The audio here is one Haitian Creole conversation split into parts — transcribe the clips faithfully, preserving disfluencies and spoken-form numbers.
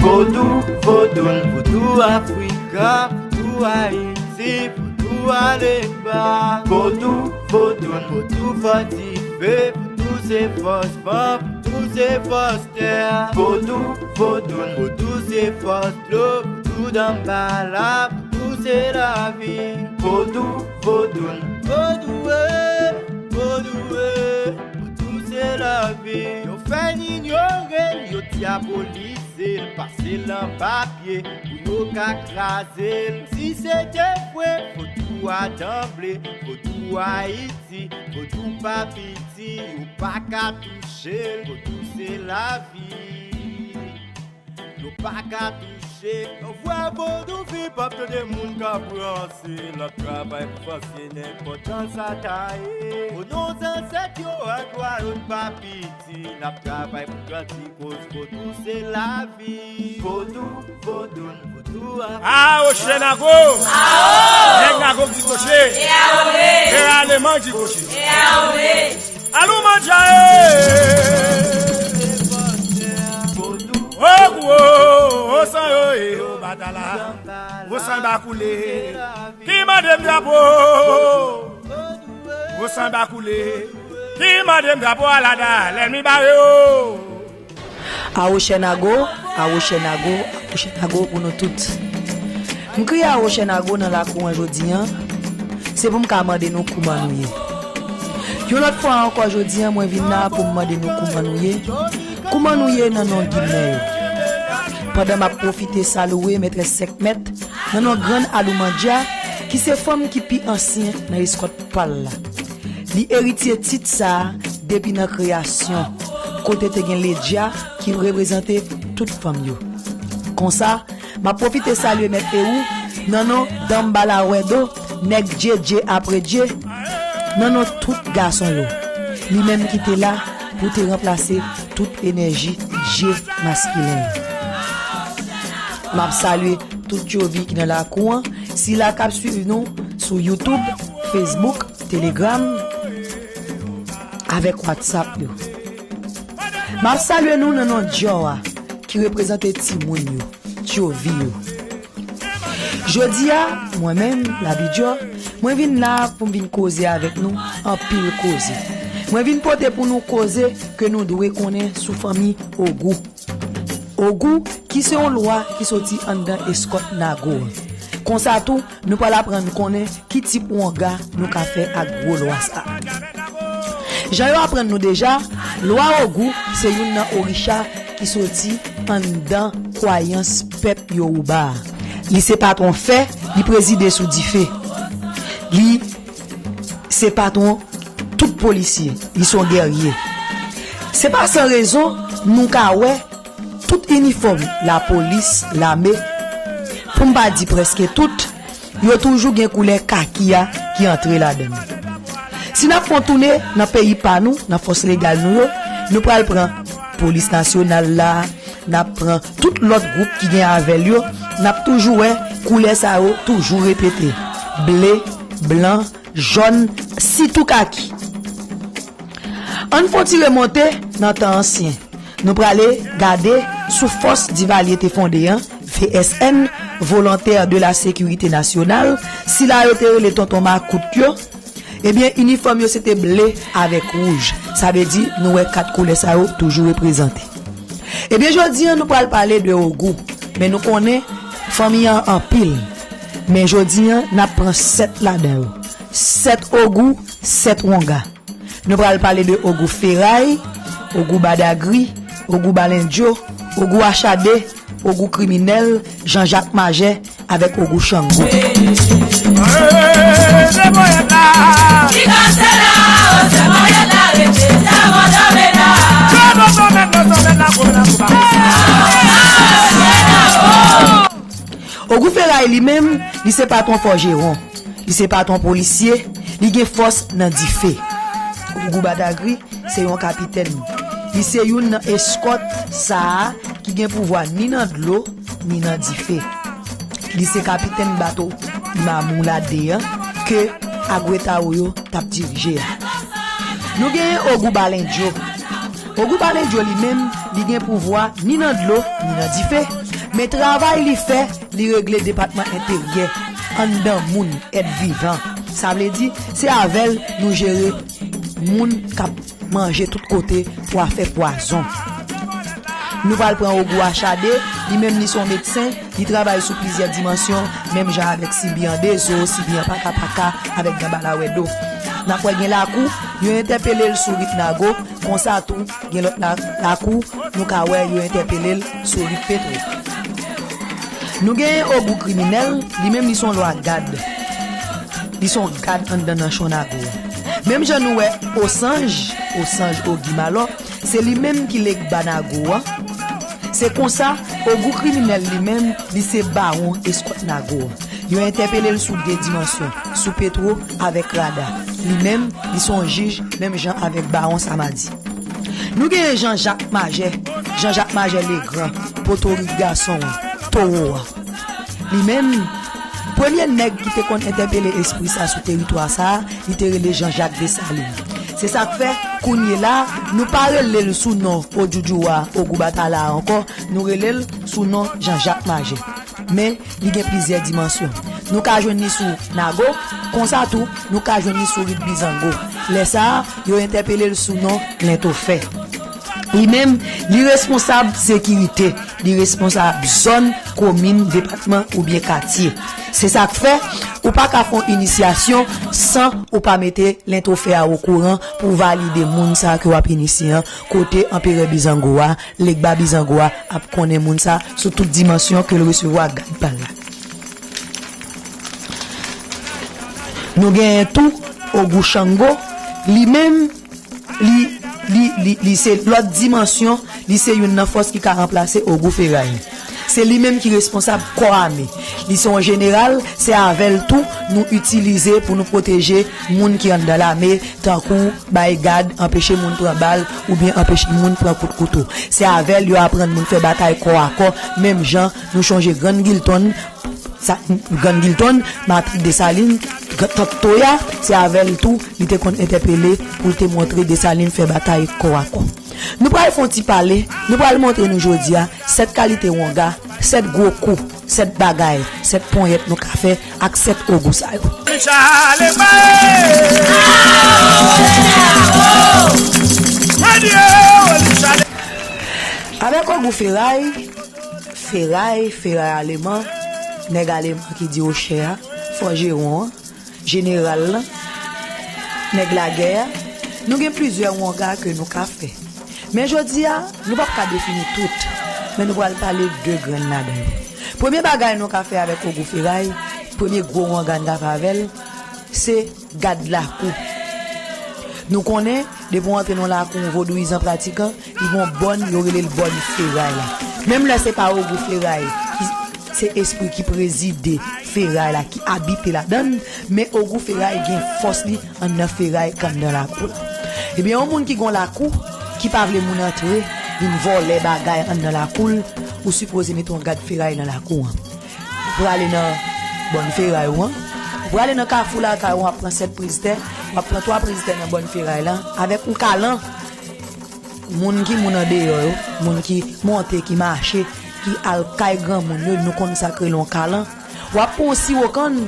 Vodou, vodoun, vodou Afrika, vodou Ayiti, vodou Alemba. Vodou, vodoun, vodou fòtife, vodou se fòs van, vodou se fòs tè. Vodou, vodoun, vodou se fòs dlo, vodou danbala, vodou se lavi. Vodou, vodoun, vodou, eh, vodou, eh, vodou se lavi. Yo fè n inyore l, yo dyabolise l, pase l anba pye pou yo ka kraze l. Si se te vre, vodou a danble, vodou Ayiti, vodou pa piti, yo pa ka touche l, vodou se lavi. Yo pa ka touche. Yon vwa vodou vin, p ap tande moun k ap ranse. L ap travay pou vanse nenpòt jan sa ta ye. O non zansèt yo ak glwa yo n pa piti. N ap travay pou grandi koz vodou se lavi. Vodou, vodoun, vodou a. Ah, Oche Nago! Nèg Nago ki Oche! Vera Aleman ki Oche! Alou mandja e! Ogou o, o san yo e, o batala, o san ba koule. Ki mande m drapo? O san ba koule. Ki mande m drapo alada, lènmi bare yo. Awochè Nago, Awochè Nago, Awochè Nago pou nou tout. M kriye Awochè Nago nan lakou an jodi an, se pou m ka mande nou kouman nou ye. Yon lòt fwa ankò jodi an, mwen vin la pou m mande nou kouman nou ye. Kouman nou ye nan non Ginen yo. Pandan m ap pwofite salouwe Mètrès Senk Mèt, nan non Grann Aloumandja, ki se fanm ki pi ansyen nan eskòt pa l la. Li eritye tit sa a depi nan kreyasyon, kote te gen Ledja ki reprezante tout fanm yo. Konsa, m ap pwofite salye Mèt Ewou nan non Danmbala Wèdo, nèg Djedje apre Dje, nan non tout gason yo. Li menm ki te la pou te ranplase tout enèji Dje maskilen yo. M ap salye tout tyovi ki nan lakou an, sila k ap swiv nou sou YouTube, Facebook, Telegram, avèk WhatsApp yo. M ap salye nou nan non Djò a, ki reprezante timoun yo, tyovi yo. Jodi a, mwen menm, Labi Djò, mwen vin la pou m vin koze avèk nou anpil koze. Mwen vin pote pou nou koze ke nou dwe konnen sou fanmi Ogou. Ogou, ki se yon lwa ki soti anndan eskòt Nago an. Konsa tou, nou pral aprann konnen ki tip wonga nou ka fè ak gwo lwa sa a. Jan yo aprann nou deja, lwa Ogou se youn nan oricha ki soti anndan kwayans pèp Yowouba a. Li se patwon fè, li prezide sou dife. Li se patwon tout polisye, li se yon gèrye. Se pa san rezon nou ka wè tout inifòm lapolis, lame, pou m pa di prèske tout, yo toujou gen koulè kaki a ki antre ladan l. Si n ap fè yon tounen nan peyi pa nou, nan fòs legal nou yo, nou pral pran polis nasyonal la, n ap pran tout lòt gwoup ki gen avè l yo, n ap toujou wè koulè sa yo toujou repete. Ble, blan, jòn, sitou kaki. Ann fè yon ti remonte nan tan ansyen. Nou prale gade sou fòs Divalye te fonde an, V S N, Volontaires de la Sécurité Nationale, sila yo te rele tonton makout yo. Ebyen, inifòm yo se te ble avèk wouj. Sa vle di, nou wè kat koulè sa yo toujou reprezante. Ebyen, jodi an, nou pral pale de Ogou. Men nou konnen, fanmi an anpil. Men jodi an, n ap pran sèt ladan yo. Sèt Ogou, sèt wonga. Nou pral pale de Ogou Feray, Ogou Badagri, Ogou Balendjo, Ogou Achade, Ogou Kriminèl, Janjak Majè, avèk Ogou Chango. Ogou Feray li menm, li se patwon fòjewon. Li se patwon polisye, li gen fòs nan dife. Ogou Badagri se yon kapitèn. Li se youn nan eskòt sa a ki gen pouvwa ni nan dlo, ni nan dife. Li se kapitèn bato Imamou la de an, ke Agwetao yo t ap dirije a. Nou genyen Ogou Balendjo. Ogou Balendjo li menm, li gen pouvwa ni nan dlo, ni nan dife. Men travay li fè, li regle depatman enteryè, anndan moun, èt vivan. Sa vle di, se avè l nou jere moun k ap manje tout kote pou afè pwazon. Nou pral pran Ogou Achade, li menm li se yon medsen, li travay sou plizyè dimansyon, menm jan avèk sibi an dezo, sibi an pakapaka, avèk danbalawèdo. N ap wè gen lakou, yo entèpele l sou rit Nago, konsa tou, gen lòt la, lakou, nou ka wè yo entèpele l sou rit Petwo. Nou genyen Ogou Kriminèl, li menm li se yon lwa gad. Li se yon gad anndan nanchon Nago a. Menm jan nou wè Osanj, Osanj Ogi Malò, se li menm ki Legba Nago a. Se konsa, Ogou Kriminèl li menm, li se bawon eskòt Nago a. Yo entèpele l sou de dimansyon, sou Petwo avèk Rada. Li menm, li se yon jij, menm jan avèk bawon Samadi. Nou genyen Jan Jak Majè, Jan Jak Majè Legran, potorik gason an, towo a. Li menm, premye nèg ki te konn entèpele espri sa sou teritwa sa a, li te rele Jan Jak Desalin. Se sa k fè, kounye la, nou pa rele l sou non Odjoudjou a, Ogou Batala a ankò, nou rele l sou non Jan Jak Majè. Men, li gen plizyè dimansyon. Nou ka jwenn li sou Nago, konsa tou, nou ka jwenn li sou rit Bizango. Lè sa a, yo entèpele l sou non Lentofè. Li menm, li responsab sekirite, li responsab zòn, komin, depatman oubyen katye. Se sa k fè, ou pa ka fè yon inisyasyon san ou pa mete Lentofè a okouran pou valide moun sa a ke w ap inisye an, kote Anperè Bizango a, Legba Bizango a ap konnen moun sa sou tout dimansyon ke l resevwa gad pa l la. Nou genyen tou Ogou Chango, li menm, li, li, li, li se lòt dimansyon, li se youn nan fòs ki ka ranplase Ogou Feray. Se li menm ki responsab kò ame. Li se yon jeneral, se avè l tou nou itilize pou nou pwoteje moun ki anndan lame, tankou bay gad, anpeche moun pran bal, oubyen anpeche moun pran kout kouto. Se avè l yo aprann moun fè batay kò a kò, menm jan nou chonje Grann Gilton, sa, Grann Gilton, Matrik Desalin, Gran-, Tant Toya, se avè l tou, li te konn entèpele pou l te montre Desalin fè batay kò a kò. Nou pral fè yon ti pale, nou pral montre nou jodi a, sèt kalite wonga, sèt gwo kou, sèt bagay, sèt ponyèt nou ka fè ak sèt ogou sa yo. Avèk ogou feray, feray, feray aleman, nèg aleman ki di ochè a, fòjewon an, jeneral lan, nèg lagè a, nou gen plizyè wonga ke nou ka fè. Men jodi a, nou p ap ka defini tout, men nou pral pale de grenn ladan yo. Premye bagay nou ka fè avèk ogou feray, premye gwo wonga n ka fè avè l, se gad lakou. Nou konnen, depi w antre nan lakou yon vodouyizan pratikan, li gon bòn, yo rele l bòn feray la. Menm lè se pa ogou feray, ki se espri ki prezide feray la, ki abite ladan l, men ogou feray gen fòs li anndan feray k anndan lakou la. Ebyen, yon moun ki gon lakou, ki pa vle moun antre, vin vòlè bagay anndan lakou l, ou sipoze mete yon gad feray nan lakou an. Ou prale nan bòn feray ou an, ou prale nan kafou lakay ou, w ap pran sèt priz tè, w ap pran twa priz tè nan bòn feray lan, avèk yon kalan. Moun ki moun andeyò yo, moun ki monte, ki mache, ki al kay granmoun yo, nou konn sa k rele yon kalan. W ap pran yon siwo kann,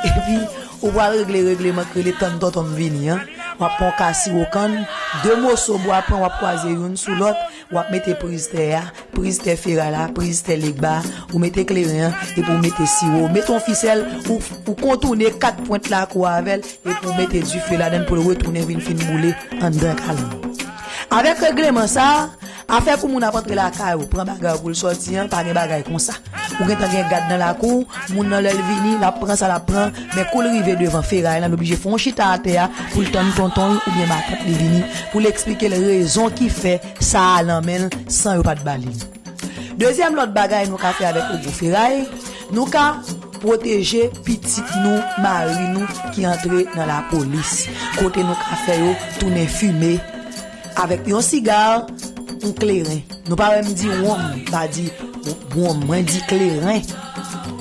epi ou pral regle regleman k rele tann tonton m vini an. W ap pran yon ka siwo kann, de moso bwa, pran, w ap kwaze youn sou lòt, w ap mete priz tè a, priz tè feray la, priz tè legba, ou mete kleren an, epi ou mete siwo, ou mete yon fisèl, ou, ou kontoune kat pwent lakou a avè l, epi ou mete dife ladan l pou l retounen vin fin boule anndan kalan. Avèk regleman sa a, afè pou moun ap antre lakay ou, pran bagay ou pou l sòti an, pa gen bagay konsa. Ou gentan gen gad nan lakou, moun nan lè l vini, l ap pran sa l ap pran, men kou l rive devan feray lan, l oblije fè yon chita atè a pou l tann tonton l oubyen matant li vini, pou l eksplike l rezon ki fè sa a nan men l san yo pa t ba li l. Dezyèm lòt bagay nou ka fè avèk ogou feray, nou ka pwoteje pitit nou, mari nou ki antre nan lapolis, kote nou ka fè yo tounen fimen avèk yon siga, yon kleren. Nou pa wè m di wonm, m pa di wonm, mwen di kleren.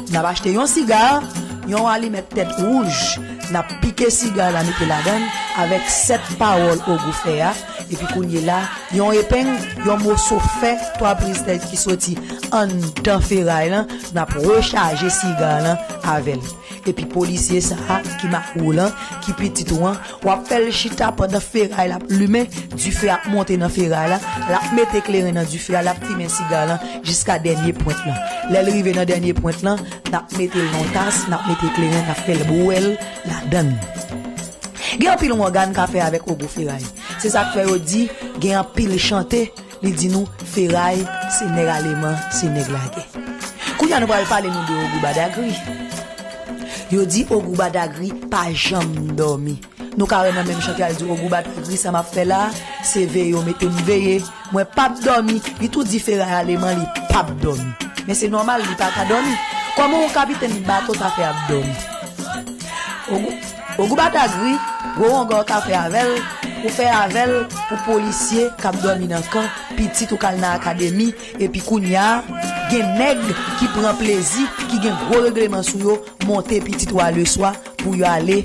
N ap achte yon siga, yon alimèt tèt wouj, N ap pike siga la mete ladan l avèk sèt pawòl Ogou fè a. Epi kounye la, yon epeng, yon moso fè, twa priz tèt ki soti anndan feray lan, n ap rechaje siga lan avè l. Epi polisye sa a ki mari w lan, ki pitit ou an, w ap fè l chita pandan feray la ap limen, dife ap monte nan feray la, l ap mete kleren nan dife a, l ap fimen siga lan jiska dènye pwent lan. Lè l rive nan dènye pwent lan, n ap mete l nan tas, n ap mete kleren, n ap fè l bwè l ladan l. Gen anpil wangàn ka fè avèk Ogou feray. Se sa k fè yo di gen anpil chante, li di nou feray se nèg aleman, se nèg lagè. Kounye a nou pral pale nou de Ogou Badagri. Yo di Ogou Badagri pa janm dòmi. Nou ka wè nan menm chante a, l di Ogou Badagri, sa m ap fè la, se veye yo mete m veye. Mwen p ap dòmi. Li tou di feray aleman li p ap dòmi. Men se nòmal, li pa ka dòmi. Kòman yon kapitèn bato ta fè ap dòmi? Ogou, Ogou Badagri, gwo wangàn w ka fè avè l, ou fè avè l pou polisye k ap dòmi nan kan, pitit ou k al nan akademi, epi kounye a, gen nèg ki pran plezi, ki gen gwo regleman sou yo, monte pitit ou a leswa pou yo ale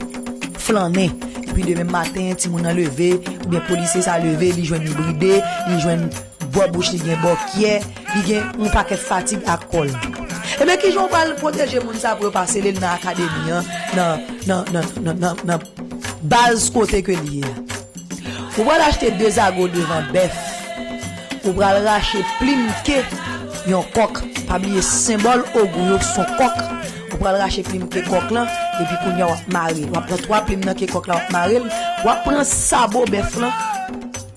flannen. Epi demen maten, timoun nan leve, oubyen polisye sa leve, li jwenn li bride, li jwenn bò bouch li gen bòkyè, li gen yon pakèt fatig ak kò l. Ebyen, kijan w pral pwoteje moun sa pou yo pa sele l nan akademi an, nan, nan, nan, nan, nan, nan baz kote ke li ye a? Ou pral achte de zago devan bèf. Ou pral rache plim ke yon kòk. Pa bliye senbòl Ogou yo se yon kòk. Ou pral rache plim ke kòk lan, epi kounye a w ap mare l. W ap pran twa plim nan ke kòk la, w ap mare l. W ap pran sabo bèf lan,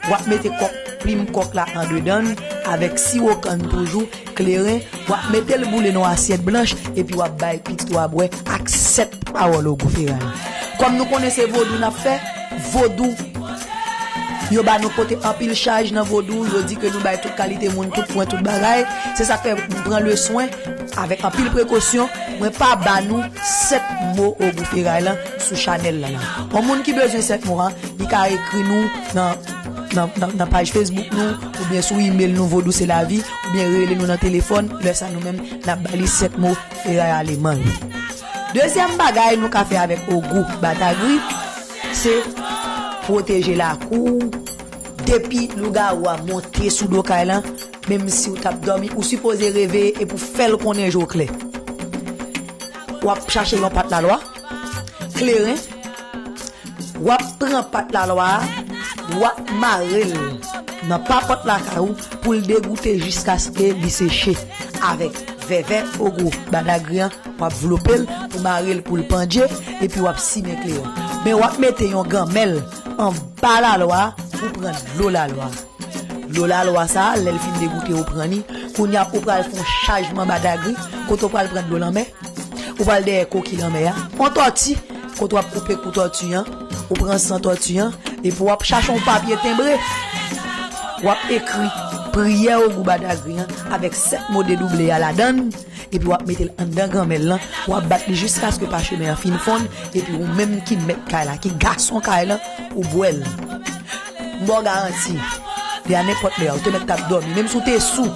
w ap mete kòk, plim kòk la andedan l, avèk siwo kann toujou, kleren, w ap mete l boule nan yon asyèt blanch, epi w ap bay pitit ou a bwè ak sèt pawòl Ogou feray. Kòm nou konnen se vodou n ap fè, vodou, yo ba nou pote anpil chaj nan vodou, yo di ke nou bay tout kalite moun, tout pwen, tout bagay. Se sa k fè m pran leswen, avèk anpil prekosyon, mwen pa ba nou sèt mo Ogou feray lan sou chanèl la la. Yon moun ki bezwen sèt mo a, li ka ekri nou nan, nan, nan, nan paj Facebook nou, oubyen sou email nou, Vodou Se Lavi, oubyen rele nou nan telefòn. Lè sa, nou menm, n ap ba li sèt mo feray aleman yo. Dezyèm bagay nou ka fè avèk Ogou Badagri, se pwoteje lakou w. Depi lougawou a monte sou do kay lan, menm si w t ap dòmi, ou sipoze reveye epi w fè l konnen je w klè. W ap chache yon pat lalwa, kleren, w ap pran pat lalwa a, w ap mare l nan papòt lakay ou pou l degoute jiskaske li seche. Avèk vèvè Ogou Badagri an, w ap vlope l pou mare l, pou l pandje, epi w ap simen kleren. Men w ap mete yon ganmèl anba lalwa a pou pran dlo lalwa a. Dlo lalwa sa a, lè l fin degoute, ou pran li. Kounye a, ou pral fè yon chajman Badagri, kote w pral pran dlo lanmè. Ou pral dèyè koki lanmè a. Yon tòti, kote w ap koupe kou tòti an. Ou pran san tòti an, epi w ap chache yon papye tenbre. W ap ekri priyè Ogou Badagri an avèk sèt mo dedouble a ladan l, epi w ap mete l anndan ganmèl lan, w ap bat li jiskaske pachemen an fin fonn, epi ou menm ki mèt kay la, ki gason kay lan, ou bwè l. M ba w garanti, li a nenpòt lè a, ou te mèt t ap dòmi, menm si w te sou,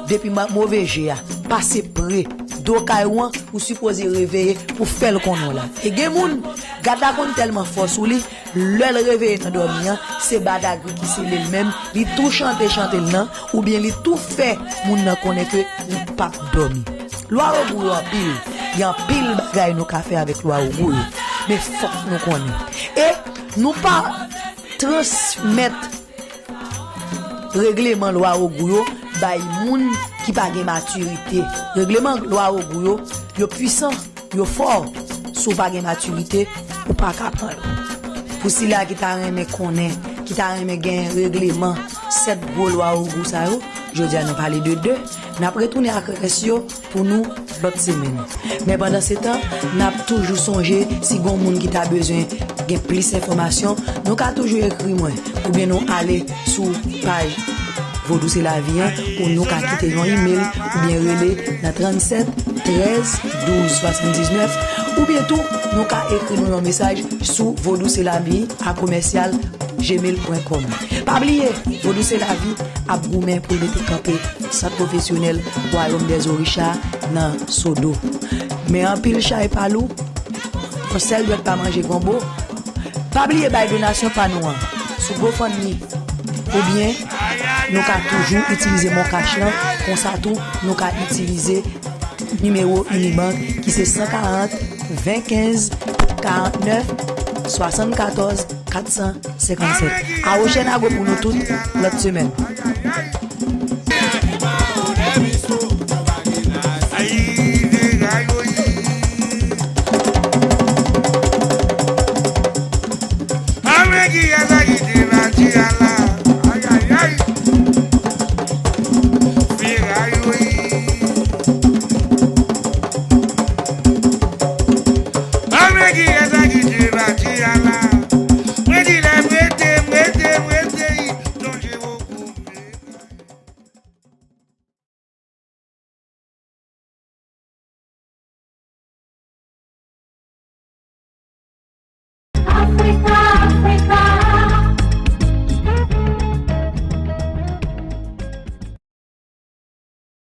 depi ma-, move je a pase pre do kay ou an, ou sipoze reveye pou fè l konnen w la. E gen moun, gad la konn tèlman fò sou li, lè l reveye nan dòmi an, se Badagri ki sele l menm, li tou chante chante l nan, oubyen li tou fè moun nan konnen ke li p ap dòmi. Lwa Ogou yo anpil, gen anpil bagay nou ka fè avèk lwa Ogou yo, men fòk nou konnen. E nou pa transmèt regleman lwa Ogou yo bay moun ki pa gen matirite. Regleman lwa Ogou yo, yo pwisan, yo fò. Si w pa gen matirite, ou pa ka pran yo. Pou sila ki ta renmen konnen, ki ta renmen gen regleman sèt gwo lwa Ogou sa yo, jodi a nou pale de de, n ap retounen ak rès yo pou nou lòt semèn. Men pandan se tan, n ap toujou sonje, si gon moun ki ta bezwen gen plis enfòmasyon, nou ka toujou ekri mwen, oubyen nou ale sou paj Vodou Se Lavi an, ou nou ka kite yon imèl, oubyen rele nan trannsèt trèz douz swasanndiznèf, oubyen tou, nou ka ekri nou yon mesaj sou Vodou Se Lavi a komèsyal gmail pwen kòm. Pa bliye, Vodou Se Lavi ap goumen pou l mete kanpe sant pwofesyonèl Wayòm dèzoricha nan Sodo. Men anpil chay pa lou, Yon sèl dwèt pa manje gonbo. Pa bliye bay donasyon pa nou an sou GoFundMe. Oubyen, nou ka toujou itilize MonCash lan. Konsa tou, nou ka itilize nimewo Unibank ki se san karant, ven kenz, karant nèf, swasann katòz, kat san senkann sèt. Awochè Nago pou nou tout, lòt semèn.